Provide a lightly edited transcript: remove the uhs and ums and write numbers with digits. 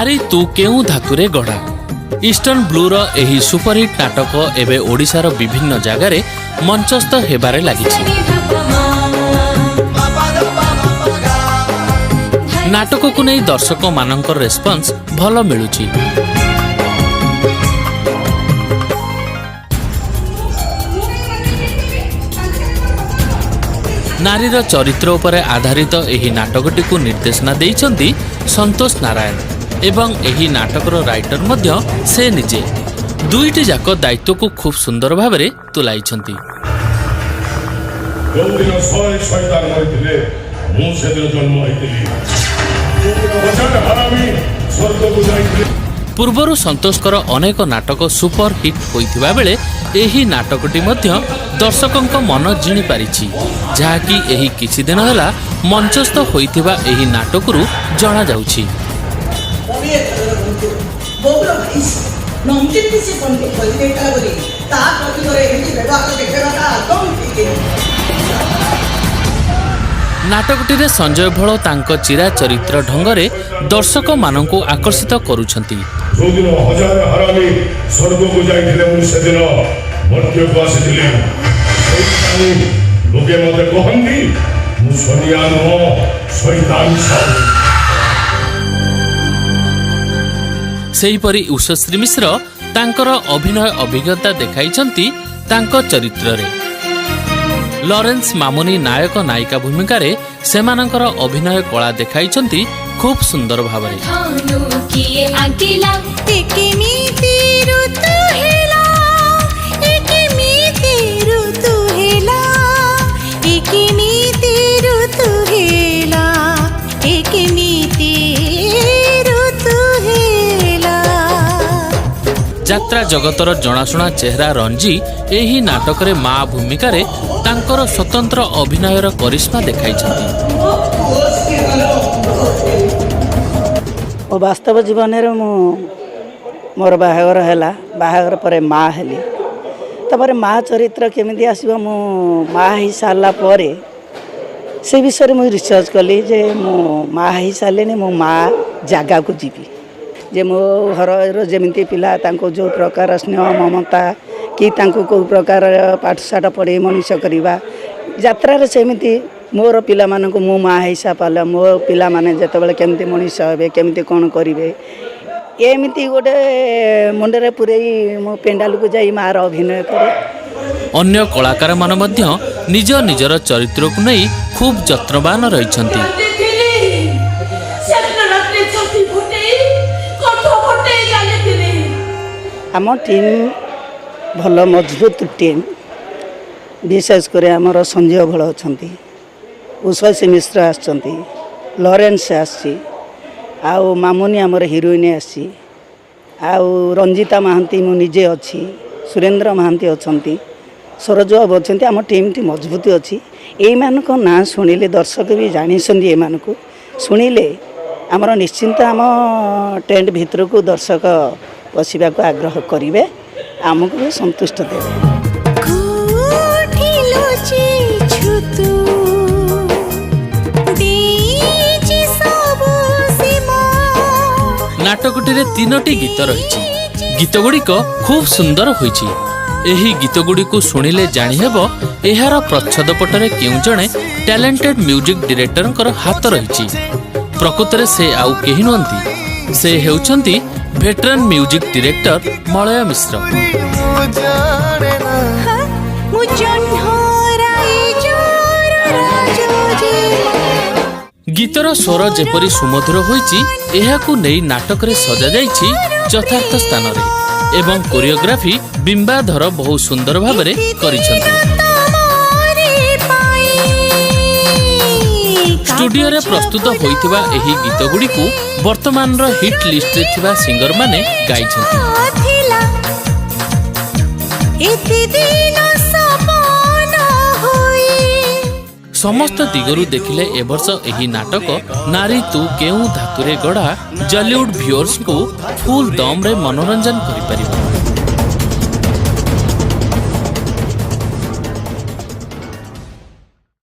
ନାରୀ ତୁ କେଉଁ ଧାତୁରେ ଗଢ଼ା। ଇଷ୍ଟର୍ଣ୍ଣ ବ୍ଲୁର ଏହି ସୁପରହିଟ୍ ନାଟକ ଏବେ ଓଡ଼ିଶାର ବିଭିନ୍ନ ଜାଗାରେ ମଞ୍ଚସ୍ଥ ହେବାରେ ଲାଗିଛି। ନାଟକକୁ ନେଇ ଦର୍ଶକମାନଙ୍କର ରେସ୍ପନ୍ସ ଭଲ ମିଳୁଛି। ନାରୀର ଚରିତ୍ର ଉପରେ ଆଧାରିତ ଏହି ନାଟକଟିକୁ ନିର୍ଦ୍ଦେଶନା ଦେଇଛନ୍ତି ସନ୍ତୋଷ ନାରାୟଣ ଏବଂ ଏହି ନାଟକର ରାଇଟର ମଧ୍ୟ ସେ ନିଜେ। ଦୁଇଟି ଯାକ ଦାୟିତ୍ୱକୁ ଖୁବ୍ ସୁନ୍ଦର ଭାବରେ ତୁଲାଇଛନ୍ତି। ଯୋଉଦିନ ଶହେ ଶୈତାନ ମରିଥିଲେ, ମୁଁ ସେଦିନ ଜନ୍ମ ହେଇଥିଲି। ଯୋଉଦିନ ହଜାର ହାରାମି ସ୍ୱର୍ଗକୁ ଯାଇଥିଲେ। ପୂର୍ବରୁ ସନ୍ତୋଷଙ୍କର ଅନେକ ନାଟକ ସୁପର ହିଟ୍ ହୋଇଥିବା ବେଳେ ଏହି ନାଟକଟି ମଧ୍ୟ ଦର୍ଶକଙ୍କ ମନ ଜିଣି ପାରିଛି, ଯାହାକି ଏହି କିଛି ଦିନ ହେଲା ମଞ୍ଚସ୍ଥ ହୋଇଥିବା ଏହି ନାଟକରୁ ଜଣାଯାଉଛି। ନନ୍ଦିନୀ ସେ ପଣ୍ଡିତ କହିଦେଇଥିଲା ବୋଲି ତା ପ୍ରତିରେ ଏମିତି ବ୍ୟବହାର ଦେଖେଇବାଟା ଆଦୌ ଠିକ୍ ନୁହେଁ। ନାଟକଟିରେ ସଞ୍ଜୟ ଭୋଳ ତାଙ୍କ ଚିରାଚରିତ୍ର ଢଙ୍ଗରେ ଦର୍ଶକମାନଙ୍କୁ ଆକର୍ଷିତ କରୁଛନ୍ତି। ଯୋଉଦିନ ହଜାର ହାରାମି ସ୍ୱର୍ଗକୁ ଯାଇଥିଲେ, ମୁଁ ସେଦିନ ମର୍ତ୍ତ୍ୟକୁ ଆସିଥିଲି। ସେଇଥିପାଇଁ ଲୋକେ ମତେ କହନ୍ତି ମୁଁ ସନିଆ ନୁହଁ, ଶୈତାନ ସାହୁ। ସେହିପରି ଉଷଶ୍ରୀ ମିଶ୍ର ତାଙ୍କର ଅଭିନୟ ଅଭିଜ୍ଞତା ଦେଖାଇଛନ୍ତି ତାଙ୍କ ଚରିତ୍ରରେ। ଲରେନ୍ସ ମାମୁନି ନାୟକ ନାୟିକା ଭୂମିକାରେ ସେମାନଙ୍କର ଅଭିନୟ କଳା ଦେଖାଇଛନ୍ତି ଖୁବ୍ ସୁନ୍ଦର ଭାବରେ। ଧନୁ କିଏ ଆଙ୍କିଲା? କେମିତି ଋତୁ ହେଲା, ଏ କେମିତି ଋତୁ ହେଲା, ଏ କେମିତି ଋତୁ ହେଲା, ଏ କେମିତି ଋତୁ ହେଲା। ଯାତ୍ରା ଜଗତର ଜଣାଶୁଣା ଚେହେରା ରଞ୍ଜି ଏହି ନାଟକରେ ମା ଭୂମିକାରେ ତାଙ୍କର ସ୍ୱତନ୍ତ୍ର ଅଭିନୟର କରିସ୍ମା ଦେଖାଇଛନ୍ତି। ମୋ ବାସ୍ତବ ଜୀବନରେ ମୁଁ ମୋର ବାହାଘର ହେଲା, ବାହାଘର ପରେ ମା ହେଲି। ତାପରେ ମା ଚରିତ୍ର କେମିତି ଆସିବ, ମୁଁ ମା ହେଇସାରିଲା ପରେ ସେ ବିଷୟରେ ମୁଁ ରିସର୍ଚ୍ଚ କଲି ଯେ ମୁଁ ମା ହେଇସାରିଲିଣି, ମୁଁ ମା ଜାଗାକୁ ଯିବି, ଯେ ମୋ ଘରର ଯେମିତି ପିଲା ତାଙ୍କୁ ଯେଉଁ ପ୍ରକାର ସ୍ନେହ ମମତା କି ତାଙ୍କୁ କେଉଁ ପ୍ରକାର ପାଠଶାଠ ପଢ଼େଇ ମଣିଷ କରିବା, ଯାତ୍ରାରେ ସେମିତି ମୋର ପିଲାମାନଙ୍କୁ ମୁଁ ମା ହିସାବ ପାଇଲା, ମୋ ପିଲାମାନେ ଯେତେବେଳେ କେମିତି ମଣିଷ ହେବେ, କେମିତି କ'ଣ କରିବେ, ଏମିତି ଗୋଟେ ମୁଣ୍ଡରେ ପୂରେଇ ମୁଁ ପେଣ୍ଡାଲକୁ ଯାଇ ମାଆର ଅଭିନୟ କରେ। ଅନ୍ୟ କଳାକାରମାନେ ମଧ୍ୟ ନିଜ ନିଜର ଚରିତ୍ରକୁ ନେଇ ଖୁବ୍ ଯତ୍ନବାନ ରହିଛନ୍ତି। ଦେଖିଲି ସେଦିନ ରାତିରେ ଛାତି ଫୁଟେଇ କଣ୍ଠ ଫଟେଇ କାନ୍ଦିଥିଲି। ଆମ ଟିମ୍ ଭଲ ମଜବୁତ ଟିମ୍। ବିଶେଷ କରି ଆମର ସଞ୍ଜୟ ଭୋଳ ଅଛନ୍ତି, ଉଷସୀ ମିଶ୍ର ଆସିଛନ୍ତି, ଲରେନ୍ସ ଆସିଛି, ଆଉ ମାମୁନି ଆମର ହିରୋଇନ୍ ଆସିଛି, ଆଉ ରଞ୍ଜିତା ମହାନ୍ତି, ମୁଁ ନିଜେ ଅଛି, ସୁରେନ୍ଦ୍ର ମହାନ୍ତି ଅଛନ୍ତି, ସରୋଜ ବାବୁ ଅଛନ୍ତି। ଆମ ଟିମ୍ଟି ମଜବୁତ ଅଛି। ଏଇମାନଙ୍କ ନାଁ ଶୁଣିଲେ ଦର୍ଶକ ବି ଜାଣିଛନ୍ତି, ଏମାନଙ୍କୁ ଶୁଣିଲେ ଆମର ନିଶ୍ଚିନ୍ତ ଆମ ଟେଣ୍ଟ ଭିତରକୁ ଦର୍ଶକ ପଶିବାକୁ ଆଗ୍ରହ କରିବେ, ଆମକୁ ବି ସନ୍ତୁଷ୍ଟ ଦେବେ। କୋଉଠି ଲୁଚିଛୁ ତୁ, ଦେଇଛି ସବୁ ସୀମା। ନାଟକଟିରେ ତିନୋଟି ଗୀତ ରହିଛି। ଗୀତଗୁଡ଼ିକ ଖୁବ୍ ସୁନ୍ଦର ହୋଇଛି। ଏହି ଗୀତଗୁଡ଼ିକୁ ଶୁଣିଲେ ଜାଣିହେବ ଏହାର ପ୍ରଚ୍ଛଦପଟରେ କେଉଁ ଜଣେ ଟ୍ୟାଲେଣ୍ଟେଡ୍ ମ୍ୟୁଜିକ୍ ଡିରେକ୍ଟରଙ୍କର ହାତ ରହିଛି। ପ୍ରକୃତରେ ସେ ଆଉ କେହି ନୁହନ୍ତି, ସେ ହେଉଛନ୍ତି ଭେଟରାନ୍ ମ୍ୟୁଜିକ୍ ଡିରେକ୍ଟର ମଳୟ ମିଶ୍ର। ମୁଁ ଜହ୍ନରାଇ ଜୋର ରାଜ। ଗୀତର ସ୍ୱର ଯେପରି ସୁମଧୁର ହୋଇଛି, ଏହାକୁ ନେଇ ନାଟକରେ ସଜାଯାଇଛି ଯଥାର୍ଥ ସ୍ଥାନରେ ଏବଂ କୋରିଓଗ୍ରାଫି ବିମ୍ବାଧର ବହୁ ସୁନ୍ଦର ଭାବରେ କରିଛନ୍ତି। ଷ୍ଟୁଡିଓରେ ପ୍ରସ୍ତୁତ ହୋଇଥିବା ଏହି ଗୀତଗୁଡ଼ିକୁ ବର୍ତ୍ତମାନର ହିଟ୍ ଲିଷ୍ଟରେ ଥିବା ସିଙ୍ଗରମାନେ ଗାଇଛନ୍ତି। ଥିଲା ଏତେ ଦିନ ସପନ ହୋଇ। ସମସ୍ତ ଦିଗରୁ ଦେଖିଲେ ଏବର୍ଷ ଏହି ନାଟକ ନାରୀ ତୁ କେଉଁ ଧାତୁରେ ଗଢ଼ା ଜଲିଉଡ୍ ଭିଉଅର୍ସଙ୍କୁ ଫୁଲ୍ ଦମ୍ରେ ମନୋରଞ୍ଜନ କରିପାରିବ।